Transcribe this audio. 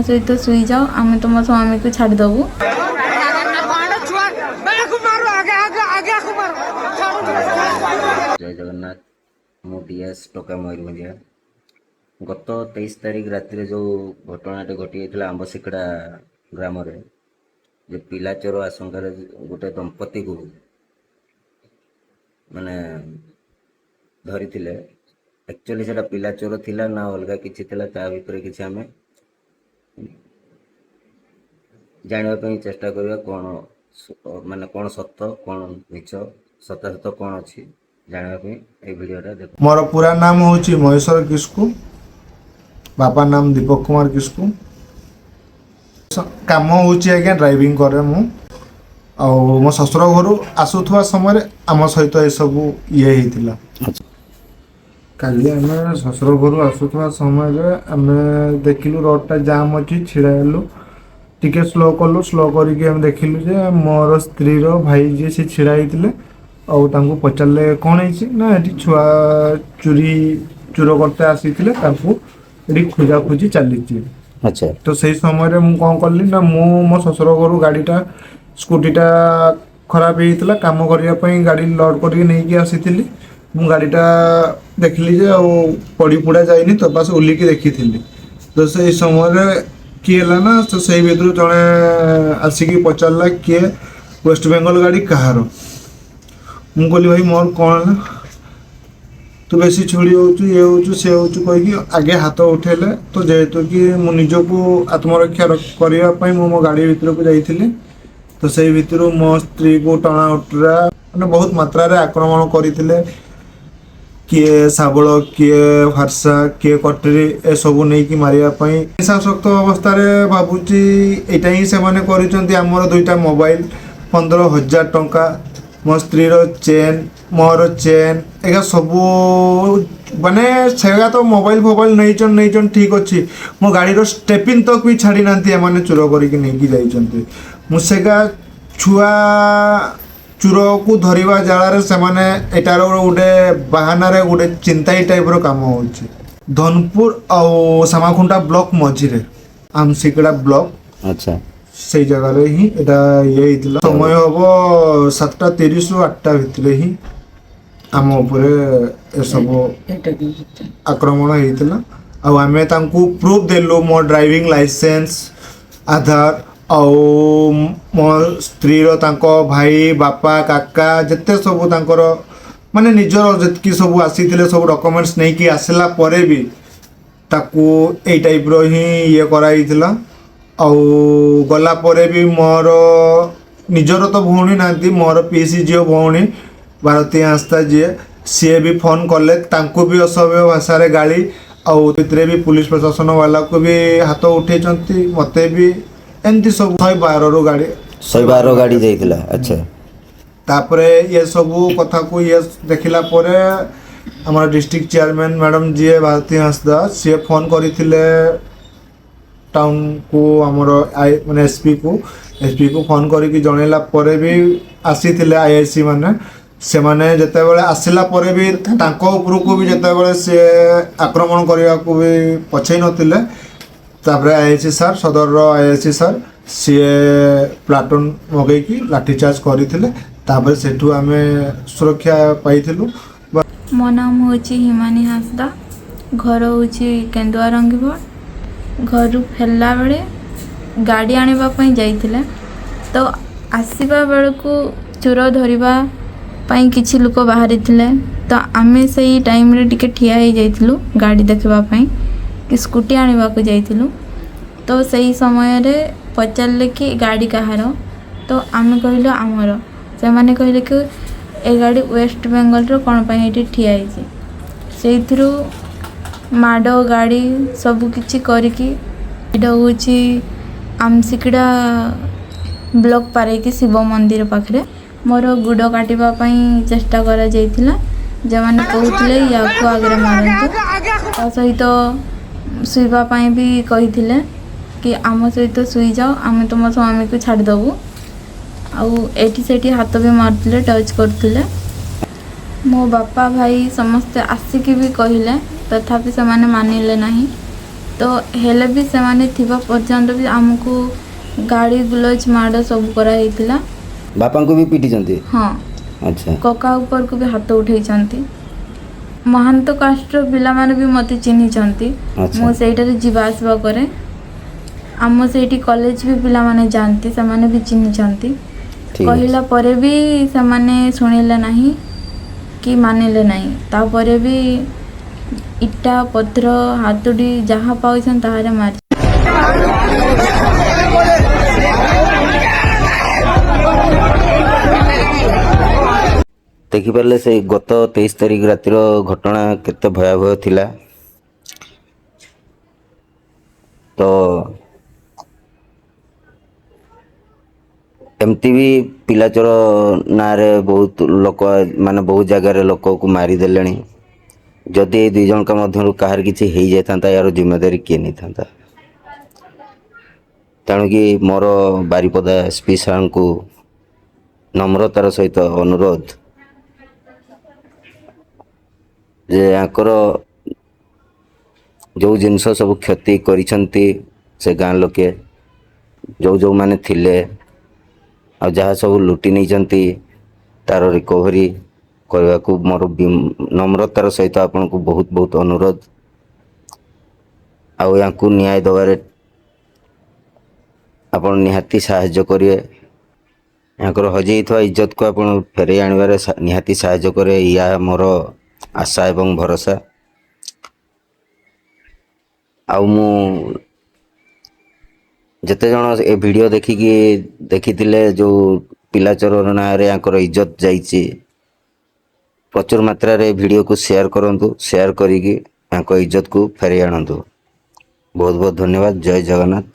ସହିତ ଶୋଇଯାଅ, ଆମେ ତୁମ ସ୍ୱାମୀକୁ ଛାଡ଼ିଦେବୁ। ଜୟ ଜଗନ୍ନାଥ। ମୁଁ ଡିଏସ୍ ଟୋକା ମୟୂରଭଞ୍ଜିଆ। ଗତ 23 ତାରିଖ ରାତିରେ ଯେଉଁ ଘଟଣାଟି ଘଟିଯାଇଥିଲା ଆମ୍ବସିକଡ଼ା ଗ୍ରାମରେ, ଯେ ପିଲାଚୋର ଆଶଙ୍କାରେ ଗୋଟେ ଦମ୍ପତିକୁ ମାନେ ଧରିଥିଲେ। ଆକ୍ଚୁଆଲି ସେଇଟା ପିଲାଚୋର ଥିଲା ନା ଅଲଗା କିଛି ଥିଲା, ତା ଭିତରେ କିଛି ଆମେ ଜାଣିବା ପାଇଁ ଚେଷ୍ଟା କରିବା। କ'ଣ ମାନେ କ'ଣ ସତ, କ'ଣ ମିଛ, ସତ୍ୟାସତ କ'ଣ ଅଛି ଜାଣିବା ପାଇଁ ଏଇ ଭିଡ଼ିଓଟା ଦେଖ। ମୋର ପୁରା ନାମ ହେଉଛି ମହେଶ୍ୱର କିସ୍କୁ, ବାପା ନାମ ଦୀପକ କୁମାର କିସ୍କୁ। କାମ ହେଉଛି ଆଜ୍ଞା ଡ୍ରାଇଭିଂ କରେ ମୁଁ। ଆଉ ମୋ ଶ୍ୱଶୁର ଘରୁ ଆସୁଥିବା ସମୟରେ ଆମ ସହିତ ଏସବୁ ଇଏ ହେଇଥିଲା। କାଲି ଆମେ ଶ୍ୱଶୁର ଘରୁ ଆସୁଥିବା ସମୟରେ ଆମେ ଦେଖିଲୁ ରୋଡ଼ଟା ଜାମ୍ ଅଛି। ଛିଡ଼ା ହେଲୁ, ଟିକେ ସ୍ଲୋ କଲୁ। ସ୍ଲୋ କରିକି ଆମେ ଦେଖିଲୁ ଯେ ମୋର ସ୍ତ୍ରୀର ଭାଇ ଯିଏ, ସେ ଛିଡ଼ା ହେଇଥିଲେ। ଆଉ ତାଙ୍କୁ ପଚାରିଲେ କ'ଣ ହେଇଛି ନା, ଏଠି ଛୁଆ ଚୋରି ଚୋର କରତେ ଆସିଥିଲେ, ତାଙ୍କୁ ଏଠି ଖୋଜାଖୋଜି ଚାଲିଛି। ତ ସେଇ ସମୟରେ ମୁଁ କ'ଣ କଲି ନା, ମୁଁ ମୋ ଶ୍ୱଶୁର ଘରୁ ଗାଡ଼ିଟା, ସ୍କୁଟିଟା ଖରାପ ହେଇଥିଲା, କାମ କରିବା ପାଇଁ ଗାଡ଼ି ଲୋଡ଼୍ କରିକି ନେଇକି ଆସିଥିଲି। ମୁଁ ଗାଡ଼ିଟା ଦେଖିଲି ଯେ ଆଉ ପଡ଼ି ପୁଡ଼ା ଯାଇନି ତ, ବାସ୍ ଓହ୍ଲିକି ଦେଖିଥିଲି। ତ ସେଇ ସମୟରେ କିଏ ହେଲା ନା, ତ ସେଇ ଭିତରୁ ଜଣେ ଆସିକି ପଚାରିଲା, କିଏ ୱେଷ୍ଟବେଙ୍ଗଲ ଗାଡ଼ି କାହାର? ମୁଁ କହିଲି, ଭାଇ ମୋର କ'ଣ ହେଲା? ତୁ ବେଶୀ ଛୁଡ଼ି ହେଉଛୁ, ଇଏ ହେଉଛୁ, ସେ ହେଉଛୁ କହିକି ଆଗେ ହାତ ଉଠେଇଲେ। ତ ଯେହେତୁ କି ମୁଁ ନିଜକୁ ଆତ୍ମରକ୍ଷା କରିବା ପାଇଁ ମୁଁ ମୋ ଗାଡ଼ି ଭିତରକୁ ଯାଇଥିଲି। ତ ସେଇ ଭିତରୁ ମୋ ସ୍ତ୍ରୀକୁ ଟଣା ଉଟରା, ମାନେ ବହୁତ ମାତ୍ରାରେ ଆକ୍ରମଣ କରିଥିଲେ। କିଏ ଶାବଳ, କିଏ ଫାର୍ସା, କିଏ କଟୁରୀ, ଏସବୁ ନେଇକି ମାରିବା ପାଇଁ। ନିଶାସକ୍ତ ଅବସ୍ଥାରେ ଭାବୁଛି ଏଇଟା ହିଁ ସେମାନେ କରିଛନ୍ତି। ଆମର ଦୁଇଟା ମୋବାଇଲ, 15,000 ଟଙ୍କା, ମୋ ସ୍ତ୍ରୀର ଚେନ୍, ମୋର ଚେନ୍, ଏଗା ସବୁ, ମାନେ ସେଗା ତ ମୋବାଇଲ ଫୋବାଇଲ ନେଇଛନ୍ ନେଇଛନ୍, ଠିକ୍ ଅଛି, ମୋ ଗାଡ଼ିର ଷ୍ଟେପିନ୍ ତକ ବି ଛାଡ଼ି ନାହାନ୍ତି। ଏମାନେ ଚୋର କରିକି ନେଇକି ଯାଇଛନ୍ତି। ମୁଁ ସେଗା ଛୁଆ ଚୋରକୁ ଧରିବା ଜାଳାରେ ସେମାନେ ଏଟାର ଗୋଟେ ବାହାନାରେ ଗୋଟେ ଚିନ୍ତାଇ ଟାଇପ୍ର କାମ ହେଉଛି। ଧନପୁର ଆଉ ସାମାଖୁଣ୍ଟା ବ୍ଲକ ମଝିରେ ଆମସିକଡ଼ା ବ୍ଲକ। ସେଇ ଜାଗାରେ ହିଁ ଏଇଟା ଇଏ ହେଇଥିଲା। ସମୟ ହବ 7:30ରୁ 8ଟା ଭିତରେ ହିଁ ଆମ ଉପରେ ଏସବୁ ଆକ୍ରମଣ ହେଇଥିଲା। ଆଉ ଆମେ ତାଙ୍କୁ ପ୍ରୁଫ୍ ଦେଲୁ, ମୋ ଡ୍ରାଇଭିଂ ଲାଇସେନ୍ସ, ଆଧାର, ଆଉ ମୋ ସ୍ତ୍ରୀର ତାଙ୍କ ଭାଇ, ବାପା, କାକା, ଯେତେ ସବୁ ତାଙ୍କର ମାନେ ନିଜର ଯେତିକି ସବୁ ଆସିଥିଲେ, ସବୁ ଡକୁମେଣ୍ଟସ୍ ନେଇକି ଆସିଲା ପରେ ବି ତାକୁ ଏଇ ଟାଇପ୍ର ହିଁ ଇଏ କରାହେଇଥିଲା। ଆଉ ଗଲା ପରେ ବି ମୋର ନିଜର ତ ଭଉଣୀ ନାହାନ୍ତି, ମୋର ପିଇସି ଝିଅ ଭଉଣୀ ଭାରତୀ ହାଁସଦା ଯିଏ, ସିଏ ବି ଫୋନ୍ କଲେ, ତାଙ୍କୁ ବି ଅସଭ୍ୟ ଭାଷାରେ ଗାଳି। ଆଉ ସେଥିରେ ବି ପୁଲିସ ପ୍ରଶାସନ ବାଲାକୁ ବି ହାତ ଉଠେଇଛନ୍ତି, ମୋତେ ବି, ଏମିତି ସବୁ। 112ରୁ ଗାଡ଼ି। 112 ଗାଡ଼ି ଯାଇଥିଲା, ଆଚ୍ଛା। ତାପରେ ଇଏ ସବୁ କଥାକୁ ଇଏ ଦେଖିଲା ପରେ ଆମର ଡିଷ୍ଟ୍ରିକ୍ଟ ଚେୟାରମ୍ୟାନ୍ ମ୍ୟାଡ଼ାମ୍ ଯିଏ ଭାରତୀ ହାଁସଦା, ସିଏ ଫୋନ୍ କରିଥିଲେ ଟାଉନକୁ, ଆମର I ମାନେ ଏସ୍ପିକୁ। ଏସ୍ପିକୁ ଫୋନ୍ କରିକି ଜଣେଇଲା ପରେ ବି ଆସିଥିଲେ ଆଇଆଇସି ମାନେ। ସେମାନେ ଯେତେବେଳେ ଆସିଲା ପରେ ବି ତାଙ୍କ ଉପରକୁ ବି ଯେତେବେଳେ ସିଏ ଆକ୍ରମଣ କରିବାକୁ ବି ପଛେଇ ନଥିଲେ। ତାପରେ ଆଇଆଇସି ସାର୍, ସଦରର ଆଇଆଇସି ସାର୍, ସିଏ ପ୍ଲାଟୁନ୍ ମଗେଇକି ଲାଠିଚାର୍ଜ କରିଥିଲେ। ତାପରେ ସେଠୁ ଆମେ ସୁରକ୍ଷା ପାଇଥିଲୁ। ମୋ ନାମ ହେଉଛି ହିମାନୀ ହାଁସଦା, ଘର ହେଉଛି କେନ୍ଦୁଆ ରଙ୍ଗିବଡ଼। ଘରୁ ଫେରିଲା ବେଳେ ଗାଡ଼ି ଆଣିବା ପାଇଁ ଯାଇଥିଲେ, ତ ଆସିବା ବେଳକୁ ଚୋର ଧରିବା ପାଇଁ କିଛି ଲୋକ ବାହାରିଥିଲେ। ତ ଆମେ ସେଇ ଟାଇମ୍ରେ ଟିକେ ଠିଆ ହେଇଯାଇଥିଲୁ ଗାଡ଼ି ଦେଖିବା ପାଇଁ କି ସ୍କୁଟି ଆଣିବାକୁ ଯାଇଥିଲୁ। ତ ସେଇ ସମୟରେ ପଚାରିଲେ କି ଗାଡ଼ି କାହାର? ତ ଆମେ କହିଲୁ ଆମର। ସେମାନେ କହିଲେ କି ଏ ଗାଡ଼ି ୱେଷ୍ଟ ବେଙ୍ଗଲର କ'ଣ ପାଇଁ ଏଇଠି ଠିଆ ହେଇଛି? ସେଇଥିରୁ ମାଡ଼ ଗାଡ଼ି ସବୁ କିଛି କରିକି। ଏଇଟା ହେଉଛି ଆମସିକିଡ଼ା ବ୍ଲକ ପାରେଇକି ଶିବ ମନ୍ଦିର ପାଖରେ। ମୋର ଗୋଡ଼ କାଟିବା ପାଇଁ ଚେଷ୍ଟା କରାଯାଇଥିଲା। ଯେଉଁମାନେ କହୁଥିଲେ ୟାକୁ ଆଗରେ ମାରନ୍ତୁ, ତା ସହିତ ଶୋଇବା ପାଇଁ ବି କହିଥିଲେ କି ଆମ ସହିତ ଶୋଇଯାଅ, ଆମେ ତୁମ ସ୍ୱାମୀକୁ ଛାଡ଼ିଦେବୁ। ଆଉ ଏଠି ସେଠି ହାତ ବି ମାରୁଥିଲେ, ଟଚ୍ କରୁଥିଲେ। ମୋ ବାପା, ଭାଇ ସମସ୍ତେ ଆସିକି ବି କହିଲେ, ତଥାପି ସେମାନେ ମାନିଲେ ନାହିଁ। ତ ହେଲେ ବି ସେମାନେ ଥିବା ପର୍ଯ୍ୟନ୍ତ ବି ଆମକୁ ଗାଳି ଗୁଲଜ ମାଡ଼ ସବୁ କରାହେଇଥିଲା। ବାପାଙ୍କୁ ବି ପିଟିଛନ୍ତି? ହଁ। ଆଚ୍ଛା। କକା ଉପରକୁ ବି ହାତ ଉଠେଇଛନ୍ତି। ମହାନ୍ତ କାଷ୍ଟର ପିଲାମାନେ ବି ମୋତେ ଚିହ୍ନିଛନ୍ତି। ଆଚ୍ଛା। ମୁଁ ସେଇଟାରେ ଯିବା ଆସିବା କରେ। ଆମ ସେଇଠି କଲେଜ ବି ପିଲାମାନେ ଯାଆନ୍ତି, ସେମାନେ ବି ଚିହ୍ନିଛନ୍ତି। ଠିକ୍ ଅଛି। କହିଲା ପରେ ବି ସେମାନେ ଶୁଣିଲେ ନାହିଁ କି ମାନିଲେ ନାହିଁ। ତାପରେ ବି ଇଟା ପଥର ହାତୁଡ଼ି ଯାହା ପାଉଛନ୍ତି ତାହାରେ ମାରି। ଦେଖିପାରିଲେ ସେଇ ଗତ 23 ତାରିଖ ରାତିର ଘଟଣା କେତେ ଭୟାବହ ଥିଲା। ତ ଏମିତି ବି ପିଲାଚୋର ନାଁରେ ବହୁତ ଲୋକ ମାନେ ବହୁତ ଜାଗାରେ ଲୋକକୁ ମାରିଦେଲେଣି। ଯଦି ଏଇ ଦୁଇ ଜଣଙ୍କ ମଧ୍ୟରୁ କାହାର କିଛି ହେଇଯାଇଥାନ୍ତା, ଏହାର ଜିମ୍ମେଦାରୀ କିଏ ନେଇଥାନ୍ତା? ତେଣୁକି ମୋର ବାରିପଦା ଏସ୍ ପି ସାର୍ଙ୍କୁ ନମ୍ରତାର ସହିତ ଅନୁରୋଧ ଯେ ୟାଙ୍କର ଯେଉଁ ଜିନିଷ ସବୁ କ୍ଷତି କରିଛନ୍ତି ସେ ଗାଁ ଲୋକେ, ଯେଉଁ ଯେଉଁମାନେ ଥିଲେ, ଆଉ ଯାହା ସବୁ ଲୁଟି ନେଇଛନ୍ତି ତାର ରିକଭରି କରିବାକୁ ମୋର ନମ୍ରତାର ସହିତ ଆପଣଙ୍କୁ ବହୁତ ବହୁତ ଅନୁରୋଧ। ଆଉ ୟାଙ୍କୁ ନ୍ୟାୟ ଦେବାରେ ଆପଣ ନିହାତି ସାହାଯ୍ୟ କରିବେ। ୟାଙ୍କର ହଜିଯାଇଥିବା ଇଜ୍ଜତକୁ ଆପଣ ଫେରାଇ ଆଣିବାରେ ନିହାତି ସାହାଯ୍ୟ କରିବେ, ୟା ମୋର ଆଶା ଏବଂ ଭରସା। ଆଉ ମୁଁ ଯେତେ ଜଣ ଏ ଭିଡ଼ିଓ ଦେଖିକି ଦେଖିଥିଲେ ଯେଉଁ ପିଲାଚୋର ନାଁରେ ୟାଙ୍କର ଇଜ୍ଜତ ଯାଇଛି, ପ୍ରଚୁର ମାତ୍ରାରେ ଏ ଭିଡ଼ିଓକୁ ସେୟାର କରନ୍ତୁ। ସେୟାର କରିକି ୟାଙ୍କ ଇଜ୍ଜତକୁ ଫେରାଇ ଆଣନ୍ତୁ। ବହୁତ ବହୁତ ଧନ୍ୟବାଦ। ଜୟ ଜଗନ୍ନାଥ।